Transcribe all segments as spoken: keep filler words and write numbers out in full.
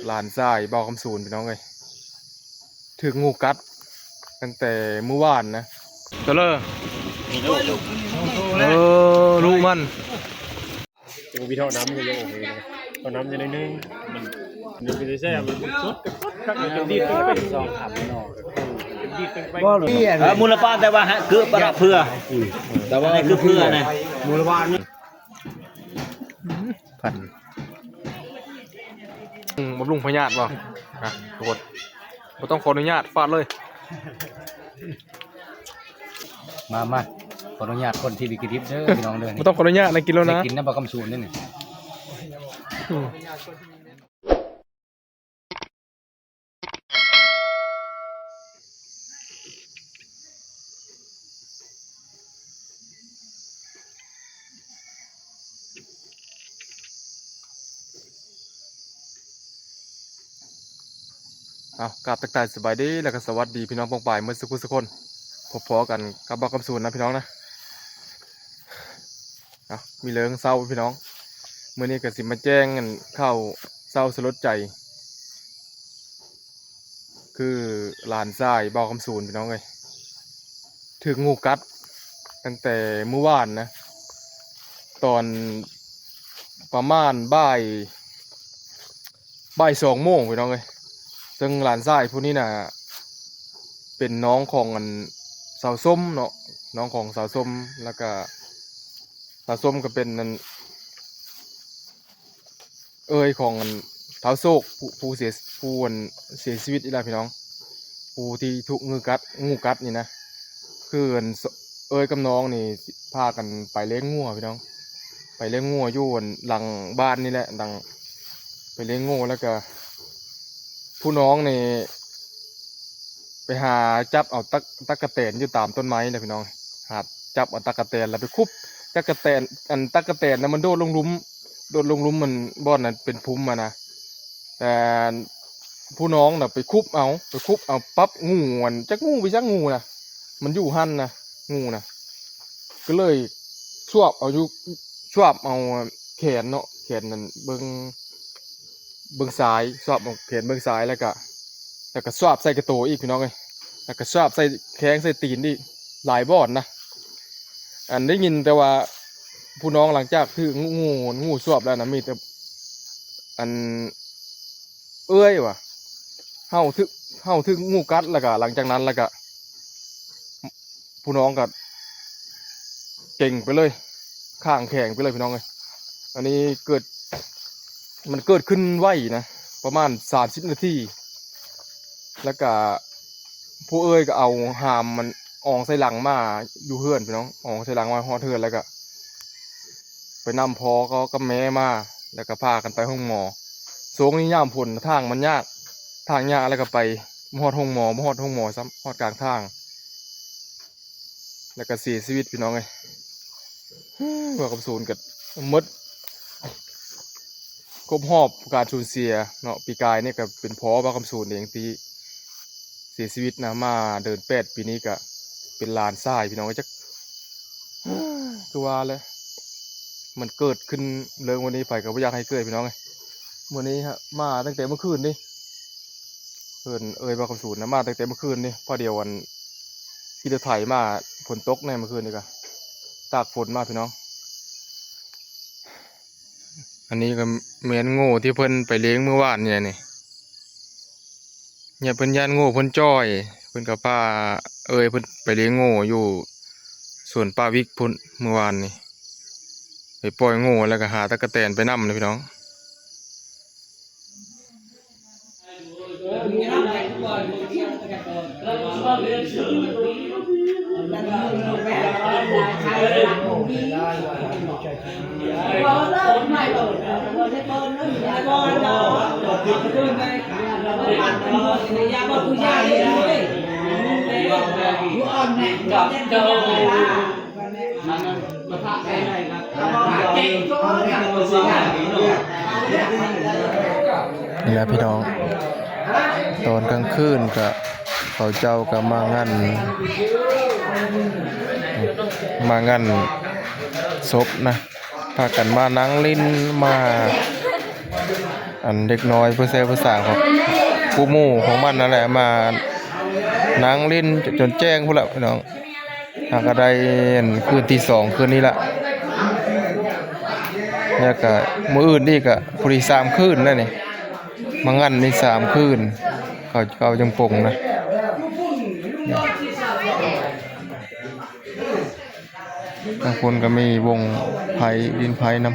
หลานชายบ่าวคำสูนพี่น้องเอ้ย ถืกงูกัดตั้งแต่มื้อวานนะ เตลอ เออ ลูกมัน โอ้ มีท่อน้ำอยู่ โอเค ท่อน้ำอยู่ในนึง มัน มันเป็นแซ่บ มันสด สด คัก มันดีด เป็นสอง สาม หน่อ มันดีด เป็น บ่เลย เออ มูลป้า แต่ว่าฮะ คือประดับเพื่อ แต่ว่า อันนี้คือเพื่อนะ มูลป้า นี่ พัน อืม บำรุงพยาธิบ่ อ่ะ ทุกคน บ่ต้องขออนุญาต ฟาดเลย มา มา ขออนุญาตคนที่วิกฤตเด้อ พี่น้องเด้อ บ่ต้องขออนุญาตนะ กินแล้วนะ ได้กินนะ บ่าวคำสูนเด้อนี่ อืม เอา กราบทักทายสบายดี แล้วก็สวัสดีพี่น้องป้องปายเมื่อสักครู่สักคน พบพอกันกับบ่าวคำสูนนะพี่น้องนะ เอา มีเรื่องเศร้าพี่น้อง มื้อนี้ก็สิมาแจ้งอันข่าวเศร้าสลดใจ คือหลานชายบ่าวคำสูนพี่น้องเอ้ย ถืกงูกัดตั้งแต่มื้อวานนะ ตอนประมาณบ่าย บ่ายสองโมงพี่น้องเอ้ย ซึ่งหลานชายผู้นี้น่ะ เป็นน้องของอันสาวส้มเนาะ น้องของสาวส้ม แล้วก็สาวส้มก็เป็นอัน เอื้อยของอันท้าวโชค ผู้ ผู้เสีย ผู้อันเสียชีวิตนี่แหละพี่น้อง ผู้ที่ถูกงูกัด งูกัดนี่นะ คืออัน เอื้อยกับน้องนี่พากันไปเลี้ยงงัวพี่น้อง ไปเลี้ยงงัวอยู่อันหลังบ้านนี่แหละ หลัง ไปเลี้ยงงัวแล้วก็ ผู้น้องนี่ ไปหาจับเอาตั๊ก ตั๊กแตนอยู่ตามต้นไม้นะพี่น้อง หาจับเอาตั๊กแตนแล้วไปคุบตั๊กแตน อันตั๊กแตนนะมันโดดลงหลุม โดดลงหลุมมันบ่อนนั้นเป็นพุมอะนะ แต่ผู้น้องน่ะไปคุบเอา ไปคุบเอาปั๊บ งูมันจักงูไปจักงูนะ มันอยู่หั่นนะ งูนะ ก็เลยสวบเอาอยู่ สวบเอาแขนเนาะ แขนนั่นเบิ่ง เบิ่งซ้าย สวบเอาแขนเบิ่งซ้าย แล้วก็ แล้วก็สวบใส่กระโตอีกพี่น้องเอ้ย แล้วก็สวบใส่แข้งใส่ตีนอีก หลายบ่อนนะ อันได้ยินแต่ว่าผู้น้องหลังจากถืกงู งู งูสวบแล้วนะ มีแต่ อัน เอื้อยว่ะ เฮาถืก เฮาถืกงูกัด แล้วก็หลังจากนั้นแล้วก็ ผู้น้องก็เก่งไปเลย ข้างแข็งไปเลยพี่น้องเอ้ย อันนี้เกิด มันเกิดขึ้นไวนะ ประมาณสามสิบนาที แล้วก็ผู้เอื้อยก็เอาหามมันอองใส่หลังมาอยู่เฮือนพี่น้อง อองใส่หลังมาฮอดเฮือนแล้วก็ ไปนำพ่อเขากับแม่มา แล้วก็พากันไปโรงหมอ ช่วงนี้ยามฝนทางมันยาก ทางยากแล้วก็ไปบ่ฮอดโรงหมอ บ่ฮอดโรงหมอซ้ำ ฮอดกลางทาง แล้วก็เสียชีวิตพี่น้องเอ้ย บ่าวคำสูนก็หมด ครบรอบการสูญเสียเนาะ ปีกายนี่ก็เป็นพ่อบ่าวคำสูนเองที่เสียชีวิตนะ มาเดือนแปดปีนี้ก็เป็นหลานชายพี่น้อง จัก คือว่าแหละ มันเกิดขึ้นเรื่องวันนี้ ไผก็บ่อยากให้เกิดพี่น้องเอ้ย มื้อนี้ฮะ มาตั้งแต่เมื่อคืนนี่ เพิ่นเอ่ยบ่าวคำสูนนะ มาตั้งแต่เมื่อคืนนี่ พอดีวันขี่รถไถมา ฝนตกในเมื่อคืนนี่ก็ตากฝนมาพี่น้อง อันนี้ก็แม่นงูที่เพิ่นไปเลี้ยงมื้อวานนี่แหละนี่ เนี่ยเพิ่นย่านงูเพิ่นจ้อย เพิ่นก็พาเอ่ยเพิ่นไปเลี้ยงงูอยู่สวนป่าวิกพุ้นมื้อวานนี่ ไปปล่อยงูแล้วก็หาตั๊กแตนไปนำนะพี่น้อง นี่แหละพี่น้อง ตอนกลางคืนก็เขาเจ้าก็มางาน มางานศพนะ พากันมานั่งเล่นมา อันเด็กน้อยผู้แซ่ผู้สาวครับ ผู้หมู่ของมันนั่นแหละ มานั่งเล่นจนแจ้งพู้นละพี่น้อง หาก็ได้อันคืนที่สองคืนนี้ละ แล้วก็มื้ออื่นนี่ก็พอดีสามคืนนั่นนี่ มางั่นนี่สามคืน เขา เขาจั่งปลงนะ บางคนก็มีวงไพ่ดินไพ่นำ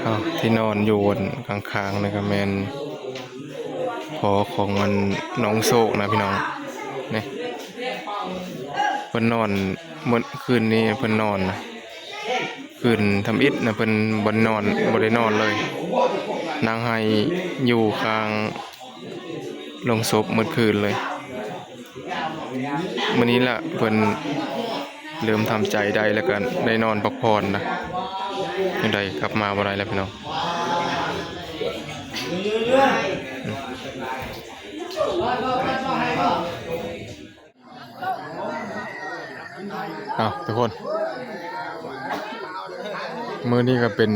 อ้าว ที่นอนอยู่บนข้างๆนี่ก็แม่นพ่อของอันน้องโชคนะพี่น้อง นี่ เพิ่นนอนมื้อคืนนี้เพิ่นนอนนะ คืนทำอิฐนะ เพิ่นบ่นอน บ่ได้นอนเลย นั่งไห้อยู่ข้างโลงศพมื้อคืนเลย มื้อนี้ล่ะเพิ่นเริ่มทำใจได้แล้วก็ได้นอนพักผ่อนนะ จั่งใดกลับมาบ่ได้แล้วพี่น้อง อ้าว ทุกคน มื้อนี้ก็เป็น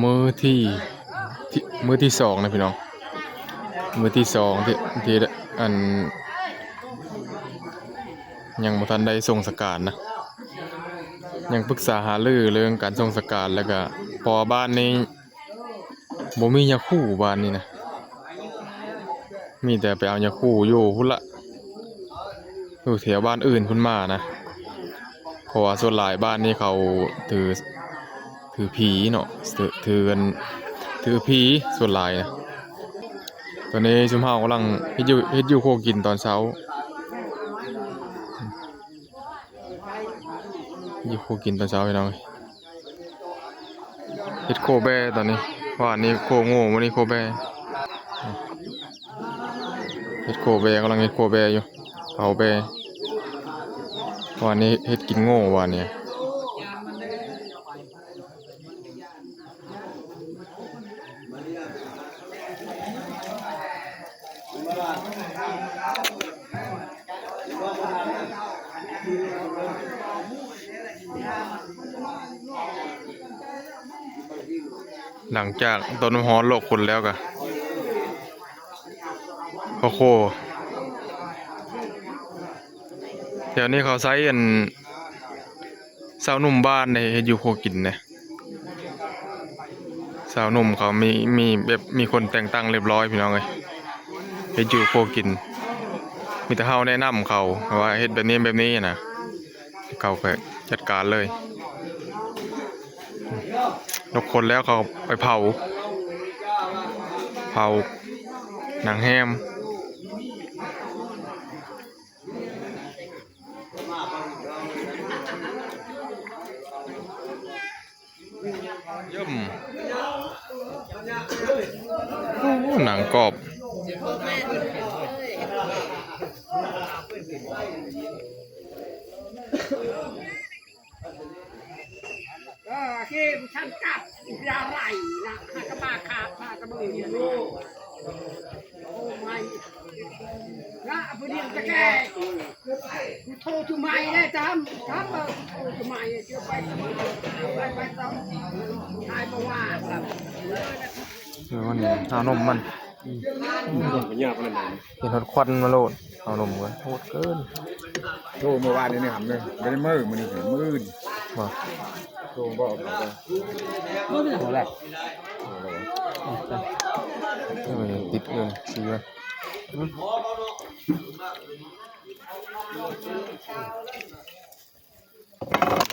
มื้อที่ ที่ มื้อที่สองนะพี่น้อง มื้อที่สองที่ ที่อัน ยังบ่ทันได้ส่งสการนะ ยังปรึกษาหารือเรื่องการส่งสการ แล้วก็เพราะว่าบ้านนี้ บ่มียาคูบ้านนี้นะ มีแต่ไปเอายาคูอยู่พุ้นละ อยู่แถวบ้านอื่นพุ้นมานะ เพราะว่าส่วนหลายบ้านนี้เขาถือ ถือผีเนาะ ถือ ถือกัน ถือผีส่วนหลายนะ ตอนนี้ซุมเฮากำลังเฮ็ดอยู่ เฮ็ดอยู่ครัวกินตอนเช้า อยู่ครัวกินตอนเช้าพี่น้อง เฮ็ดโคแบ่ตอนนี้ วานนี้โคโง่ มื้อนี้โคแบ่ เฮ็ดโคแบ่ กำลังเฮ็ดโคแบ่อยู่ เผาแบ่ วานนี้เฮ็ดกินโง่ วานนี้ หลังจากต้นน้ำฮ้อนโลกคนแล้วกะ โอ้โห เดี๋ยวนี้เขาใช้อัน สาวหนุ่มบ้านเนี่ยเฮ็ดอยู่ครัวกินเนี่ย สาวหนุ่มเขามี มีแบบ มีคนแต่งตั้งเรียบร้อยพี่น้องเอ้ย เฮ็ดอยู่ครัวกิน มีแต่เฮาแนะนำเขาว่าเฮ็ดแบบนี้แบบนี้นะ เขาก็จัดการเลย ยกคนแล้วเขาไปเผา เผาหนังแฮม เยิ่ม โอ้ หนังกรอบ เออ ที่ฉันกลับ อย่าไหลนะ หากะมาขาด หากะมืออยู่ โอ้ ไม่ นะ ผู้เดียวจะแก้ กูโทรจุไมได้ทำ ทำ เออ กูโทรจุไม เดี๋ยวไป ไป ไป ไป ต้อง ตายประวัติ เออ มันหานมมัน มันยากขนาดไหน เห็นฮอดควันมาโลด เอานมกัน โหดเกิน โทรเมื่อวานนี้นี่ครับเนี่ย ไม่ได้มื้อ มื้อนี้คือมื้ออื่น บ่ โทรบอกเขาเลย โทรแล้ว เออ ติดเงิน สี่วัน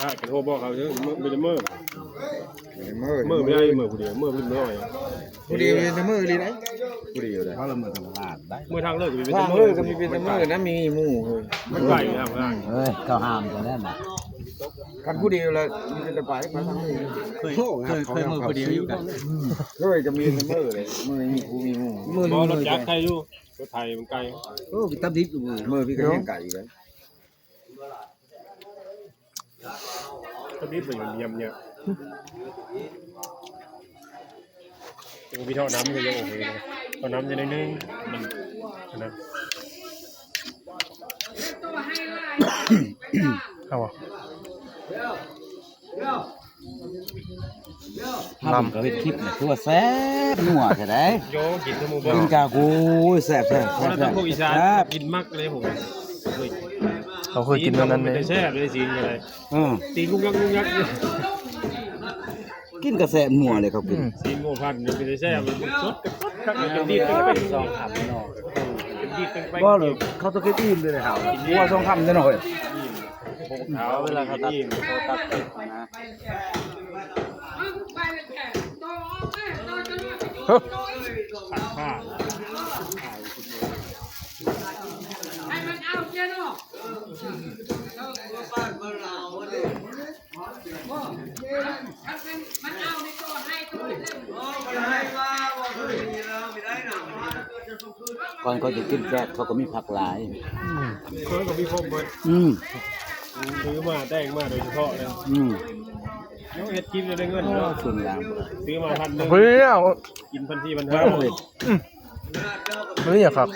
อ่ะ ไปโทรบอกเขาเถอะ ไม่ได้มื้อ ไม่ได้มื้อ มื้อไม่ได้ มื้อผู้เดียว มื้อเป็นน้อย ผู้เดียวเป็นมื้อเลยนะ ผู้เดียวเลย ว่าละมื้อตลาดได้ มื้อทางเลิกก็มีเป็น ทาง มื้อ เลิกก็มีเป็นมื้อนะ มีหมู่เฮ้ย มันไกลครับ เอ้ย เขาห้ามกันแล้วนะ คันผู้เดียวเลย มันจะไป ไปทางนี้ เคย เคย เคยมื้อผู้เดียวอยู่กัน เคยก็มีเป็นมื้อเลย มื้อมีผู้มีหมู่ มื้อ บ่ รถจักรใครอยู่ รถไถมันไกล โอ้ ไปตับดิบอยู่มื้อ มื้อพี่ก็ยังไกลอยู่เลย ก็ดิบไปอยู่เยี่ยมเนี่ย ตัวพี่เท่าน้ำเลยโอเคเลยเท่าน้ำจะได้นึ่งมันอันนั้น เอาวะ ลำ ลำก็เฮ็ดคลิปเนี่ยคือว่าแซ่บนัวแท้ได๋ โยกินทั้งหมู่บ้าน กินกะ โอ้ย แซ่บแซ่บแซ่บแซ่บ พวกอีสาน แซ่บ กินมักเลยผม เขาเคยกินอันนั้นเลย แซ่บเลยสิงอะไร อืม ตีงงงงงง กินกะแซ่บนัวเลยเขากิน อืม สิงโง่พันธุ์นี่เป็นแซ่บเลย สดกับสดครับ เป็นดีดเป็นเป็น สองคำเนาะ เป็นดีดเป็นเป็น บ่เลย เขาต้องกินอิ่มเลยครับ หัวสองคำเด้อเนาะเฮ้ย ขาวเวลาเขาตัด เขาตัดติดนะ เฮ้ย ตัดผ้า ให้มันเอาเจ้าเนาะ ก่อนเขาจะกินแซ่บเขาก็มีผักหลาย อืม เขาก็มีครบหมด อืม ซื้อมาแต่งมาโดยเฉพาะเลย อืม เดี๋ยวเฮ็ดกินแล้วได้เงินเนาะ ส่วนยาง ซื้อมาพันหนึ่ง เฮ้ย เอา กินพันสี่พันห้า เฮ้ย อืม เฮ้ย ครับ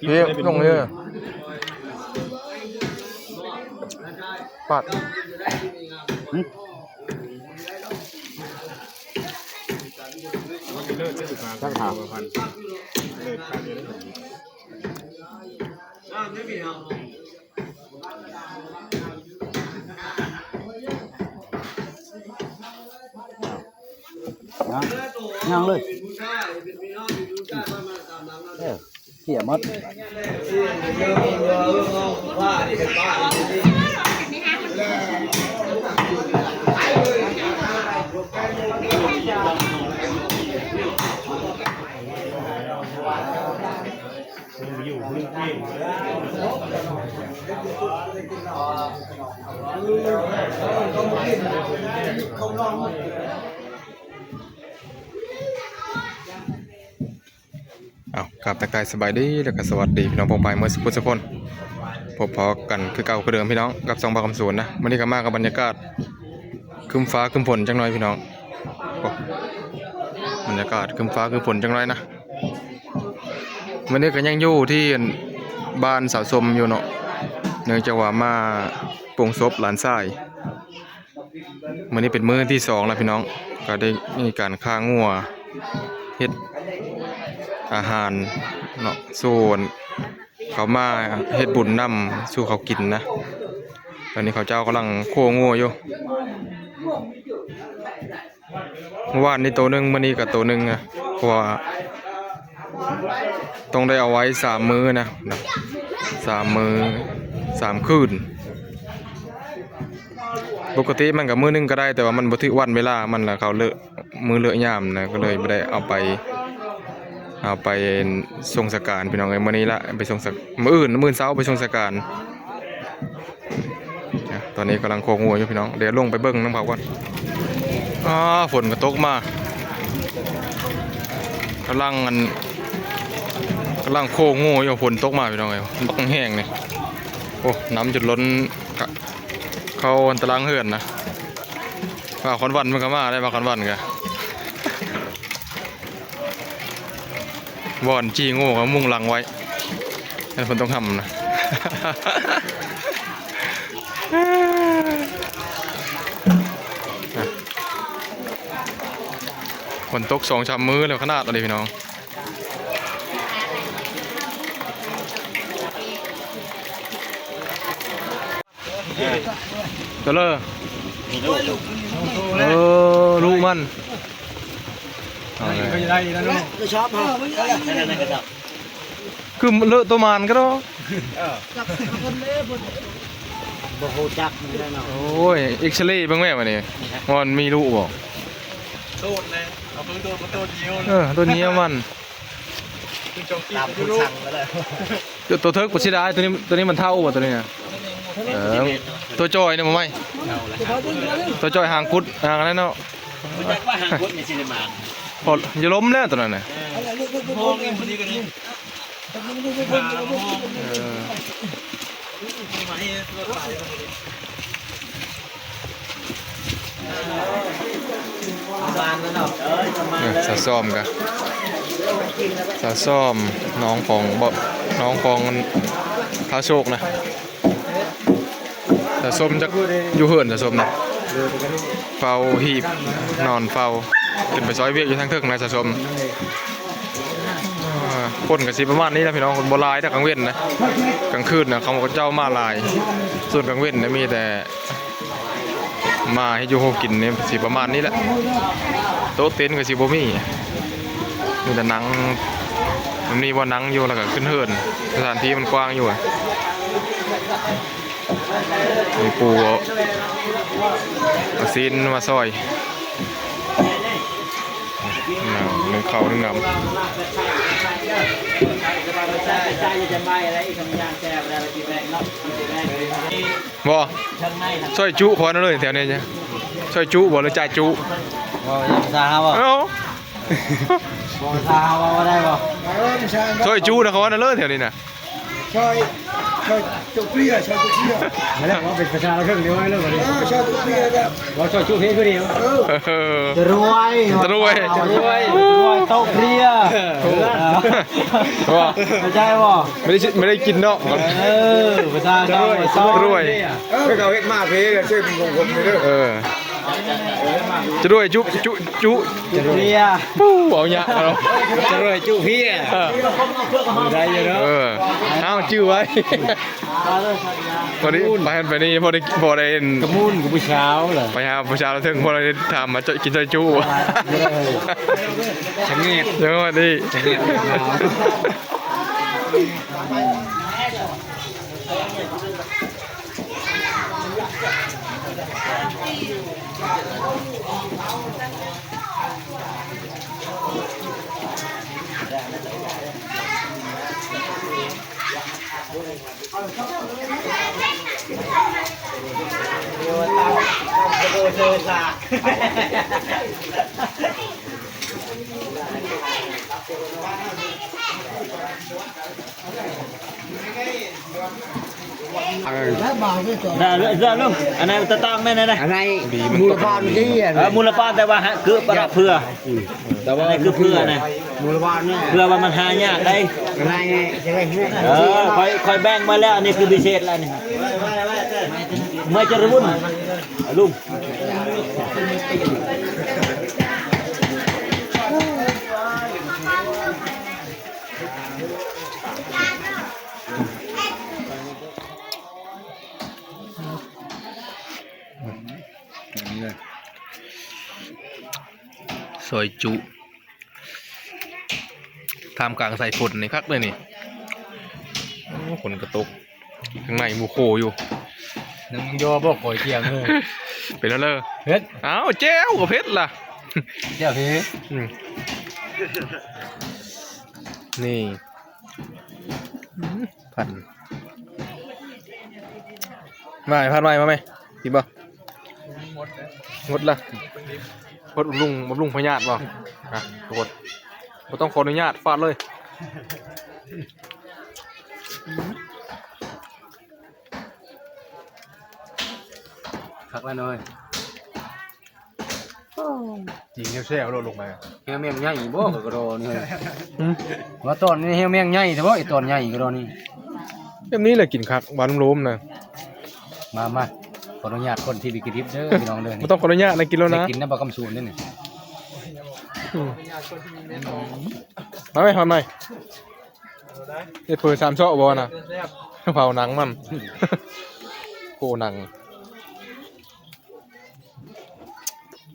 เฮ้ย ลงเลย ปัด หึ ตั้งหา ย่าง ย่างเลย เออ เสียหมด เอา กราบทักทายสบายดี แล้วก็สวัสดีพี่น้องป้องไปเมื่อสุขสุขคน พบพอกันคือเก่าคือเดิมพี่น้อง กับช่องบ่าวคำสวนนะ มื้อนี้ก็มากับบรรยากาศ ครึ้มฟ้าครึ้มฝนจักหน่อยพี่น้อง โอ้ บรรยากาศครึ้มฟ้าครึ้มฝนจักหน่อยนะ มื้อนี้ก็ยังอยู่ที่บ้านสาวชมอยู่เนาะ เนื่องจากว่ามาปลงศพหลานชาย มื้อนี้เป็นมื้อที่สองแล้วพี่น้อง ก็ได้มีการฆ่างัว เฮ็ดอาหารเนาะ สู่เขามาเฮ็ดบุญนำสู่เขากินนะ ตอนนี้เขาเจ้ากำลังคั่วงัวอยู่ เมื่อวานนี้โตหนึ่ง มื้อนี้ก็โตหนึ่งนะ เพราะว่าต้องได้เอาไว้สามมื้อนะ สามมื้อ สามคืน ปกติมันก็มื้อหนึ่งก็ได้ แต่ว่ามันบ่ถืกวันเวลามัน แล้วเขาเลิกมื้อเลิกยามนะ ก็เลยบ่ได้เอาไป เอาไปส่งสการพี่น้องเอ้ย มื้อนี้ละไปส่งสก- มื้ออื่น มื้อเช้าไปส่งสการ อ่ะ ตอนนี้กำลังโคงัวอยู่พี่น้อง เดี๋ยวลงไปเบิ่งนำเขาก่อน อ่า ฝนก็ตกมา กำลังอัน กำลังโคงัวอยู่ ฝนตกมาพี่น้องเอ้ย บักแห้งนี่ โอ้ น้ำจนล้นกะ เข้าอันตารางเฮือนนะ ว่าคอนวันมันก็มาได้ ว่าคอนวันก็ บ่อนจี้งัวก็มุงหลังไว้ นั่นเพิ่นต้องทำนะ ฝนตกสองสามมื้อแล้วขนาดอะไรพี่น้อง เจาเลย เออ ลูกมัน เอาเลย ไม่ได้แล้วเนาะ คือเลอะตัวมันก็ได้ บ่ฮู้จักมันแล้วเนาะ โอ้ย เอ็กซเรย์เบิ่งแม่บัดนี้ ว่ามันมีลูกบ่ โตดเลย เอาเพิ่งโตดมาโตดเดียว เออ ตัวนี้มัน ตามคุณสั่งก็ได้ ตัว ตัวเทิร์กบ่เสียดาย ตัวนี้ ตัวนี้มันเฒ่าบ่ ตัวนี้นะ เออ ตัวจอยเนี่ยมาไหม ตัวจอยหางกุด หางอะไรเนาะ รู้จักว่าหางกุดมีซินิมา พออย่าล้มแล้วตัวนั้นน่ะ มองนี่พอดีกันนี่ เออ มาให้รถไฟ เออ สาวส้มกะ สาวส้ม น้องของบ่ น้องของพระโชคนะ สาวส้มจักอยู่เฮือน สาวส้มนะ เฝ้าหีบ นอนเฝ้า ขึ้นไปซอยเวียกอยู่ทางเทิงนะ สาวส้ม อ่า คนก็สิประมาณนี้นะพี่น้อง คนบ่หลายนะ กลางเว็นนะ กลางคืนนะ เขาเจ้ามาหลาย ส่วนกลางเว็นนะ มีแต่ มาให้อยู่โฮกินนี่สิประมาณนี้แหละ โต๊ะเต็นท์ก็สิบ่มี มีแต่หนัง มันมีบ่อหนังอยู่ แล้วก็ขึ้นเฮือน สถานที่มันกว้างอยู่อะ มีปูเอา เอาซีนมาซอย หนึ่งข้าวหนึ่งน้ำ บ่ ซอยจุขอนั่นเลยแถวนี้จ้ะ ซอยจุบ่หรือจ่ายจุ บ่ภาษาเฮาบ่ เอ้า บ่ภาษาเฮาบ่ได้บ่ ซอยจุนะขอนั่นเลยแถวนี้นะ ซอย ซอยจุเปรี้ยว ซอยจุเปรี้ยว มาแล้วว่าเป็นภาษาเรื่องเดียวไว้แล้วบัดนี้ เออ ซอยจุเปรี้ยวแบบ ว่าซอยจุเพียงคือเดียว เออ เออ จะรวย จะรวย จะรวย จะรวยโต๊ะเปรี้ยว เออ ว่า เข้าใจบ่ ไม่ได้ชิ- ไม่ได้กินเนาะ เออ ภาษาเจ้า จะรวย เออ เขาเฮ็ดมาเพียงเส้นของผมนี่เด้อ เออ จะรวยจุจุจุ จะรวย ปู้ เอาเนี่ยเอา จะรวยจุเพีย เออ ได้อยู่เนาะ เออ เอาจื้อไว้ พอดีไปหั้นไปนี่ พอได้ พอได้เห็น กระมูนกับผู้สาวเหรอ ไปหาผู้สาวแล้วถึง พอได้ถามมาจะกินซอยจุ เออ ชะเงัด เดี๋ยวมาดิ ชะเงัด เออ ได้เลยได้เลย อันนั้นตะตองแม่นนะ อันไหน ดีมัน มูลค่ามันดีอ่ะ เออ มูลค่าแต่ว่าฮะ คือประดับเพื่อ แต่ว่า อันนี้คือเพื่อนะ มูลค่าเนี่ย เพื่อว่ามันหายากได้ อันไหนเนี่ย เออ ค่อย ค่อยแบ่งมาแล้ว อันนี้คือพิเศษแล้วนี่ เมื่อจะระบุนลุง แบบนี้เลย ซอยจุ ท่ามกลางสายฝนนี่คักเลยนี่ โอ้ ฝนกระตก ข้างในหมู่โคอยู่ ยังยอบอกข่อยเที่ยงเลย เป็นแล้วเลย เผ็ด อ้าว แจ่วก็เผ็ดล่ะ แจ่วเผ็ด อืม นี่ อืม พัน มา พัน มา มาไหม กินบ่ งดละ งดบำรุง บำรุงพยาธิบ่ อ่ะ ทุกคน บ่ต้องขออนุญาต ฟาดเลย คักแล้วเนย จริงแซ่บๆ โลดลงไป แฮวแมงใหญ่บ่กระดอนี่ หืม ว่าตอนนี้แฮวแมงใหญ่แต่ว่าไอ้ตอนใหญ่กระดอนี่ แบบนี้แหละกินคัก หวานโลมนะ มา มา ขออนุญาตคนที่วิกฤตเด้อ พี่น้องเด้อ บ่ต้องขออนุญาตนะ กินแล้วนะ ได้กินนะ บ่คำสูนเด้อนี่ อืม มาไหม มาไหม เฮ็ดเผยสามเซาะบ่นะ เผาหนังมัน โคหนัง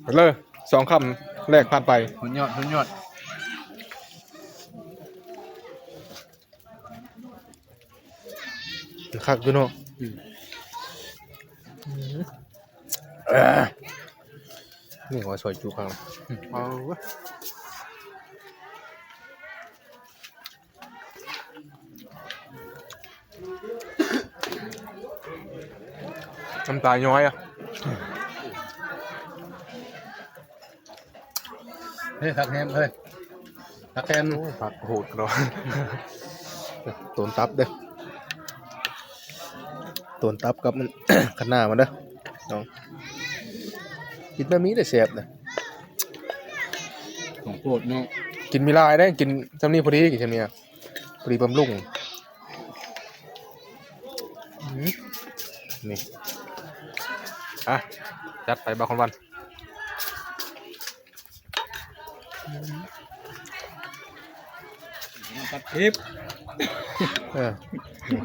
ไปเลย สองคำแรกผ่านไป สุดยอด สุดยอด คักอยู่เนาะ อืม อืม เอ้อ นี่ว่าซอยจุข้าง อืม เอาเว้ย น้ำตาย้อยอ่ะ เฮ้ย ผักแฮม เฮ้ย ผักแฮม โอ้ย ผักโหดกระดอ ต้นตับเด้อ ต้นตับกับมัน คะน้ามันเด้อ น้อง กินแบบนี้ได้แซ่บนะ ของโปรดเนาะ กินมีหลายได้ กินซำนี้พอดี กินซำนี้อะ พอดีบำรุง อืม นี่ อ่ะ จัดไปบ่าวคำวัน ตัดคลิป เออ นี่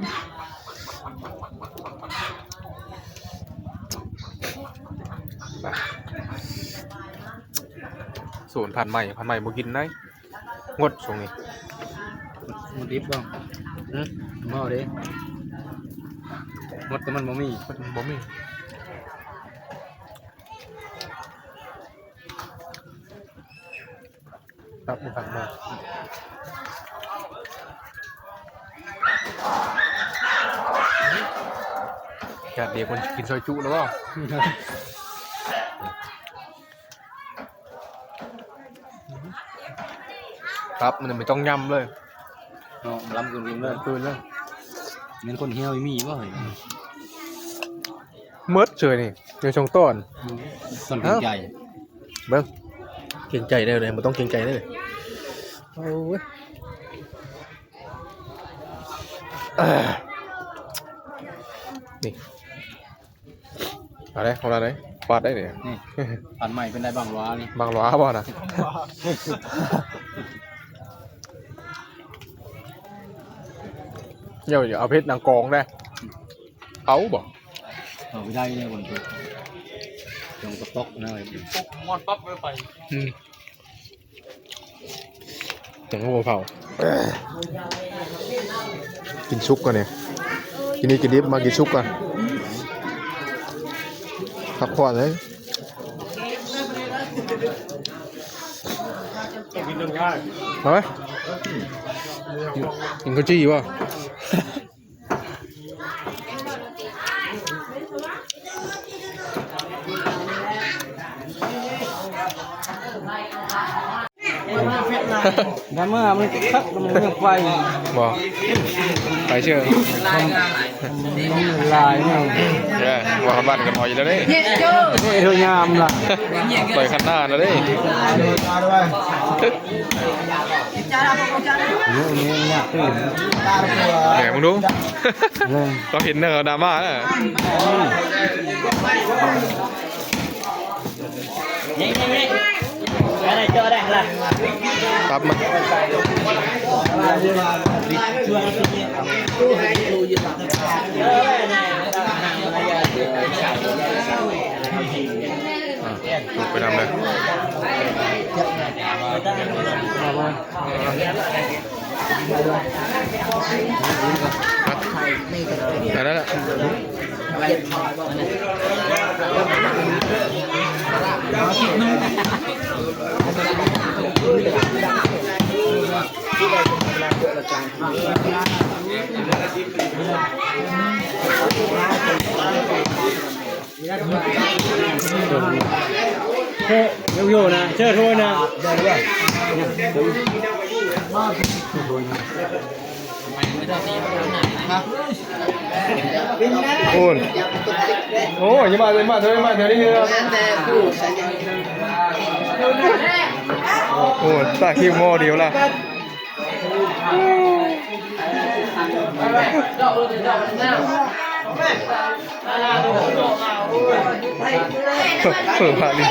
ไป สูตรผัดใหม่ ผัดใหม่บ่กินได้ งดช่วงนี้ มันดิบบ่ หึ บ่เด้ งดแต่มันบ่มี มันบ่มี ครับ มันผัดมา อยากเดี๋ยวคนกินซอยจุแล้วบ่ ครับ มันไม่ต้องยำเลย เนาะ ล้ำคืนเลย คืนเลย เงินคนเหี่ยวมีบ่เฮ้ย เมิดเฉยนี่ อยู่ช่องต้น อืม ต้นเกรงใจ เบิ่ง เกรงใจได้เลย บ่ต้องเกรงใจได้เลย โอ้ย อ่า นี่ อะไรของเราเลย ปาดได้เนี่ย นี่ อันใหม่เป็นได้บางหลวานี่ บางหลวาบ่นะ เดี๋ยวเอาเพชรนางกองได้ เอาบ่ เอาไปได้เนี่ยวันพุธ จงกระตกนะ มอดปั๊บเลยไป อืม จังหัวเผา กินซุกก่อนเนี่ย กินนี่กินดิบ มากินซุกก่อน พักผ่อนเลย เอาไหม กินข้าวจี่ป่ะ แล้วเมื่อมันคักมันยังไป บ่ ไปเชื่อ มันลายเนี่ย เออ ว่าคำบ้านกันหน่อยอยู่แล้วเด้ เฮ็ดโจ้ เฮ็ดงามล่ะ ต่อยคันหน้าแล้วเด้ เนี่ยเนี่ยเนี่ย เนี่ย มึงดู เออ เขาเห็นเนอะ ดราม่าน่ะ นี่นี่นี่ อะไรเจอได้ล่ะ ครับมา อ่ะ ไปนำเลย อันนั้นแหละ โยโย่นะ เชิญโทษนะ โอ้ย โอ้ย อย่ามาเลย มาเถอะ มาเถอะ นี่เถอะ โอ้ย ตาขี้โม่เดียวล่ะ เผื่อพระนี่